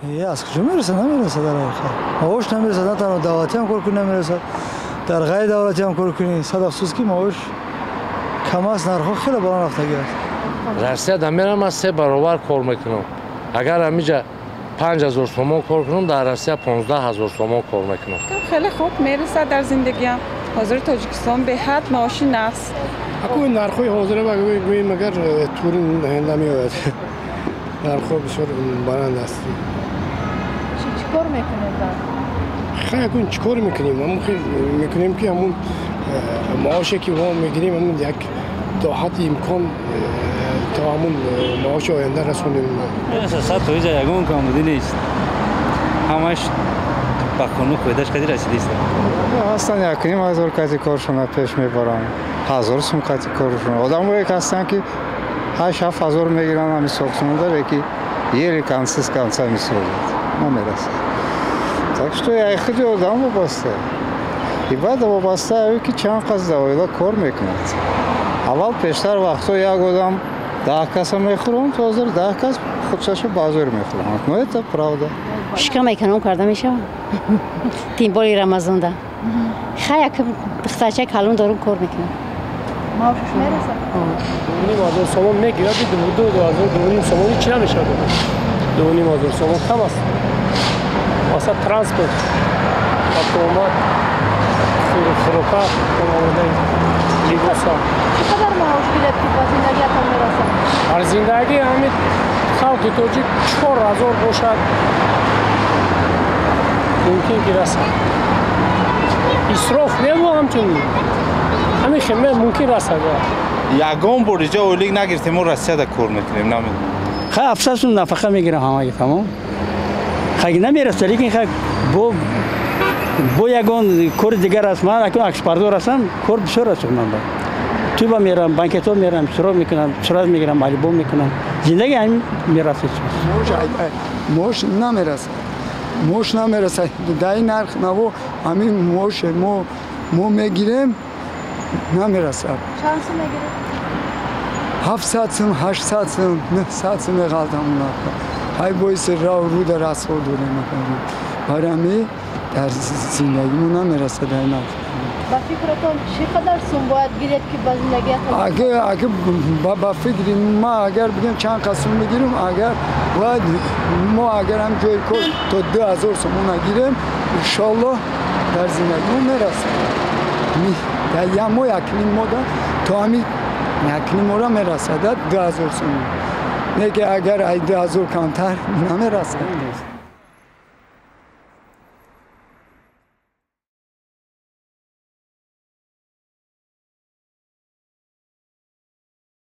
Аз куҷо мерасад? Намерасад дар ҳақиқат. Маош намерасад, на танҳо давлатӣ ҳам кор кунӣ намерасад, дар ғайри давлатӣ ҳам кор кунӣ. Сад афсӯс, ки маош кам аст, нархҳо хеле баланд рафтагӣ аст. Россияда мерам, ман се баробар кор мекунам. Агар ҳамиҷа 5000 сомон кор кунам, дар Россия 15 000 сомон кор мекунам. Хеле хуб мерасад дар зиндагиам. Ҳозир Тоҷикистон беҳад маоши нағз. Акӯи нархҳои ҳозира гӯем, агар тури намеояд, нархҳо бисёр баланд аст. Чӣ кор мекунед? Хай, акун чӣ кор мекунем? Ҳамун хел мекунем, ки ҳамун маоше, ки мо мегирем, ҳамун як то ҳадди имкон то ҳамун маоши оянда расонем. 100% ягон камбудӣ нест, ҳамаш ба қонун қоидаш қади расидист. Ҳастанд, 1500 кати коршона пеш мебаранд, 1000 сум кати коршона. Одамое ҳастанд, ки 8-7 ҳазор мегиранд ҳами сохтмонда, леки еле концы с концами сводят, намерасад. Так что ай худи одам вобаста и баъд вобаста аю, ки чанд кас дар оила кор мекунад. Аввал, пештар вақтҳо як одам 10 каса мехӯронд, ҳозир 10 кас худшаша базор мехӯранд. Но это правда. Шикам эконом карда мешавам, тем более Рамазонда. Хай, як духтарча калон дорум, кор мекунам. Маошаш мерасад? 2500 сомон мегирад, 2000, 2,5 сомон ҳеч намешавад. 2500 сомон кам аст. Масалан, транспорт, рафтуомад, хӯрока, омодаи либоса. Чӣ қадар маош гиред, ки ба зиндагиятон мерасад? Дар зиндагӣ ҳамин халқи тоҷик 4000 бошад, мумкин ки расад. Исроф нему, ҳамчун ҳамин хел мумкин расад. Ягон бор иҷо ойлик нагирифтем, мо Россияда кор мекунем, намедонам. Хай, 700 сум нафақа мегирам ҳамаги, тамом. Хай, намерасад, лекин хай, бо ягон кори дигар аст. Ман акун аксбардор ҳастам, кор бисёр аст. Ман ба туба мерам, банкетҳо мерам, суроб мекунам, сурат мегирам, альбом мекунам. Зиндаги ҳамин мерасад. Мош намерасад, мош намерасад. Дар ин нарх наво ҳамин моше мо мегирем, намерасад. Чанд сум мегиред? 700 сум, 800 сум, 900 сум меғалтам. Ҳай, боиси рав руда расход дорем. Барои ҳамин дар зиндагимон намерасад дар нарх. Ба фикратон, чӣ қадар сум бояд гиред, ки ба зиндагиятон? Агар ба фикри ма, агар бигем чанд қад сум мегирем, агар бояд мо, агар ҳам ҷои кор то 2000 сомона гирем, иншоллоҳ, дар зиндагимон мерасад. Дар як моҳ, якним моҳда то ҳамин якним моҳра мерасад 2000 сомон. Не ки агар ай 2000 камтар намерасад.